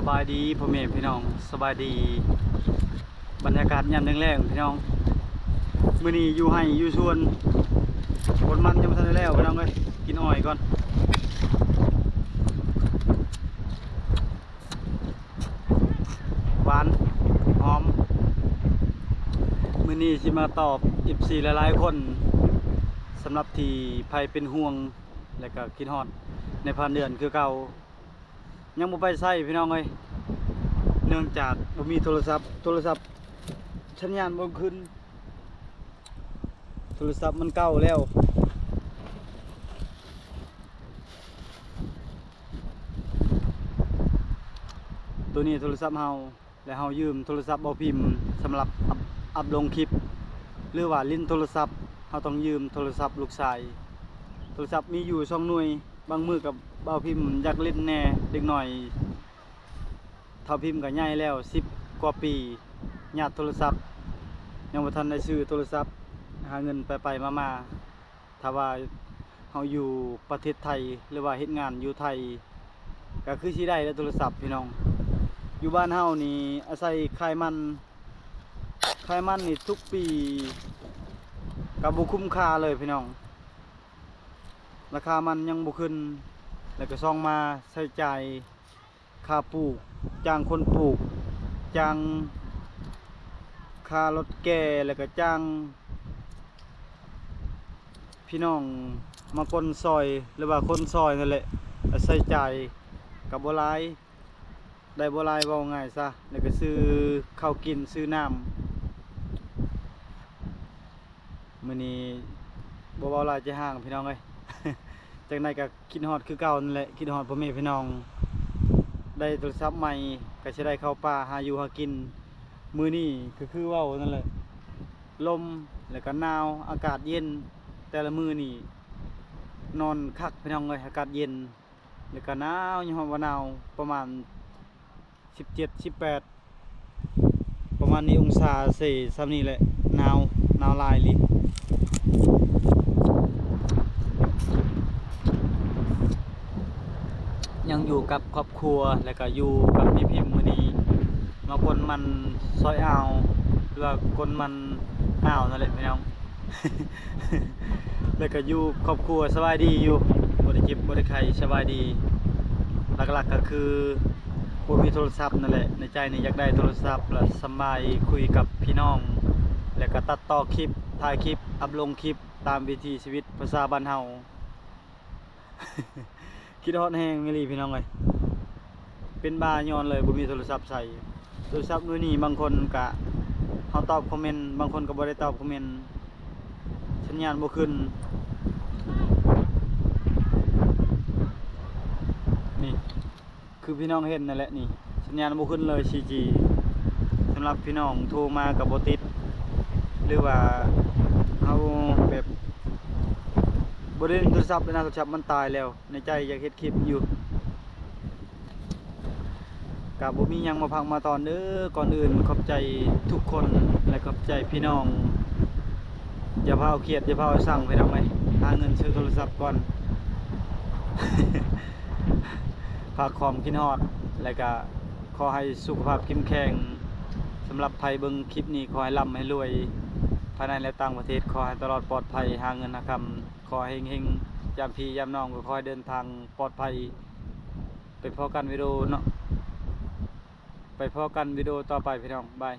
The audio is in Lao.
ບາຍດີພໍ່ແມ່ພີ່ນ້ອງ ສະບາຍດີ ບັນຍາກາດຍາມແລງໆ ພີ່ນ້ອງ. ມື້ນີ້ຢູ່ໄຮ່ຢູ່ສວນ ກົນມັນຍັງບໍ່ທັນໄດ້ແລ້ວພີ່ນ້ອງເອີຍ ກິນອ້ອຍກ່ອນ. ຫວານ ຫອມ. ມື້ນີ້ຊິມາຕອບເອັຟຊີຫຼາຍໆຄົນ ສຳລັບທີ່ໃຜເປັນຫ່ວງ ແລະກະຄິດຮອດນາຍພານເດືອນຄືເກົ່າ. ຍັງບໍ່ໄປໃສພີ່ນ້ອງເອີຍ ເນື່ອງຈາກບໍ່ມີໂທລະສັບ ໂທລະສັບສັນຍານບໍ່ຂຶ້ນ ໂທລະສັບມັນເກົ່າແລ້ວ. ໂຕນີ້ໂທລະສັບເຮົາ ແລະເຮົາຢືມໂທລະສັບບ່າວພິມສຳລັບອັບ ອັບລົງຄລິບ ຫຼືວ່າຫຼິ້ນໂທລະສັບ ເຮົາຕ້ອງຢືມໂທລະສັບລູກຊາຍ. ໂທລະສັບມີຢູ່ສອງໜ່ວຍ ບາງມື້ກັບບ່າວພິມຢາກຫຼິ້ນແດ່ ເດັກນ້ອຍເຖົ້າພິມກໍໃຫຍ່ແລ້ວ ສິບກວ່າປີ ຍາດໂທລະສັບ ຍັງບໍ່ທັນໄດ້ຊື້ໂທລະສັບ ຫາເງິນໄປໆມາໆ. ຖ້າວ່າເຮົາຢູ່ປະເທດໄທ ຫຼືວ່າເຮັດງານຢູ່ໄທ ກໍຄືຊິໄດ້ແຫຼະໂທລະສັບພີ່ນ້ອງ. ຢູ່ບ້ານເຮົານີ້ອາໄສຂາຍມັນ ຂາຍມັນນີ້ທຸກປີກໍບໍ່ຄຸ້ມຄ່າເລີຍພີ່ນ້ອງ ລາຄາມັນຍັງບໍ່ຂຶ້ນ ແລ້ວກໍສ່ອງມາໃຊ້ຈ່າຍ ຄ່າປູກ ຈ້າງຄົນປູກ ຈ້າງຄ່າລົດແກ່ ແລ້ວກໍຈ້າງພີ່ນ້ອງມາກົນຊ່ອຍ ຫຼືວ່າຄົນຊ່ອຍນັ້ນແຫຼະ ໃຊ້ຈ່າຍກໍບໍ່ຫຼາຍ ໄດ້ບໍ່ຫຼາຍ ເວົ້າງ່າຍຊະ ແລ້ວກໍຊື້ເຂົ້າກິນ ຊື້ນ້ຳ. ມື້ນີ້ບໍ່ເວົ້າຫຼາຍຈະຮ້າງພີ່ນ້ອງເອີຍ ຈັ່ງໃດກໍຄິດຮອດຄືເກົ່ານັ້ນແຫຼະ ຄິດຮອດພໍ່ແມ່ພີ່ນ້ອງ. ໄດ້ໂທລະສັບໃໝ່ ກໍຊິໄດ້ເຂົ້າປ່າຫາຢູ່ຫາກິນ. ມື້ນີ້ກໍຄືເວົ້ານັ້ນແຫຼະ ລົມ ແລ້ວກໍໜາວ ອາກາດເຢັນ ແຕ່ລະມື້ນີ້ນອນຄັກພີ່ນ້ອງເອີຍ ອາກາດເຢັນ ແລ້ວກໍໜາວ ຍອມຮັບວ່າໜາວ ປະມານສິບເຈັດ ສິບແປດ ປະມານນີ້ອົງສາເຊ ຊ່ຳນີ້ແຫຼະ ໜາວ ໜາວຫຼາຍອີ່ຫຼີ. ຍັງຢູ່ກັບຄອບຄົວ ແລ້ວກໍຢູ່ກັບແມ່ພິມ ມື້ນີ້ມາກົນມັນຊອຍອ່າວ ຫຼືວ່າກົນມັນອ່າວນັ້ນແຫຼະພີ່ນ້ອງ. ແລ້ວກໍຢູ່ຄອບຄົວສະບາຍດີຢູ່ ບໍ່ໄດ້ເຈັບບໍ່ໄດ້ໄຂ້ ສະບາຍດີ. ຫຼັກໆກໍຄືບໍ່ມີໂທລະສັບນັ້ນແຫຼະ ໃນໃຈນີ້ຢາກໄດ້ໂທລະສັບ ແລະສຳບາຍຄຸຍກັບພີ່ນ້ອງ ແລ້ວກໍຕັດຕໍ່ຄລິບ ຖ່າຍຄລິບ ອັບລົງຄລິບ ຕາມວິຖີຊີວິດພາສາບ້ານເຮົາ. ຄິດຮອດແຮງອີ່ຫຼີພີ່ນ້ອງເອີຍ ເປັນບ້າຍ້ອນເລີຍ ບໍ່ມີໂທລະສັບໃຊ້. ໂທລະສັບໜ່ວຍນີ້ ບາງຄົນກະ ເຮົາຕອບຄອມເມັນ ບາງຄົນກໍບໍ່ໄດ້ຕອບຄອມເມັນ ສັນຍານບໍ່ຂຶ້ນ. ນີ້ ຄືພີ່ນ້ອງເຫັນນັ້ນແຫຼະນີ້ ສັນຍານບໍ່ຂຶ້ນເລີຍ ສີ່ຈີ ສຳລັບພີ່ນ້ອງໂທມາກໍບໍ່ຕິດ ຫຼືວ່າເຮົາແບບບໍ່ໄດ້ຫຼິ້ນໂທລະສັບແລ້ວນະ ໂທລະສັບມັນຕາຍແລ້ວ. ໃນໃຈຢາກເຮັດຄລິບຢູ່ ກະບໍ່ມີຫຍັງມາພັກມາຕອນເດີ. ກ່ອນອື່ນຂອບໃຈທຸກຄົນ ແລະຂອບໃຈພີ່ນ້ອງ. ຢ່າພາວຄຽດ ຢ່າພາວຊັງ ພີ່ນ້ອງເອີຍ ຫາເງິນຊື້ໂທລະສັບກ່ອນ ຝາກຄວາມຄິດຮອດ ແລະກະຂໍໃຫ້ສຸຂະພາບເຂັ້ມແຂງ. ສຳລັບໃຜເບິ່ງຄລິບນີ້ ຂໍໃຫ້ລ່ຳໃຫ້ລວຍ ພາຍໃນ ແລະຕ່າງປະເທດ ຂໍໃຫ້ຕະຫຼອດປອດໄພ ຫາເງິນຫາຄຳ ຂໍໃຫ້ເຮັງໆ ຍາມພີ່ຍາມນ້ອງ ກໍຂໍໃຫ້ເດີນທາງປອດໄພ. ໄປພໍ້ກັນວິດີໂອເນາະ ໄປພໍ້ກັນວິດີໂອຕໍ່ໄປ ພີ່ນ້ອງ ບາຍ.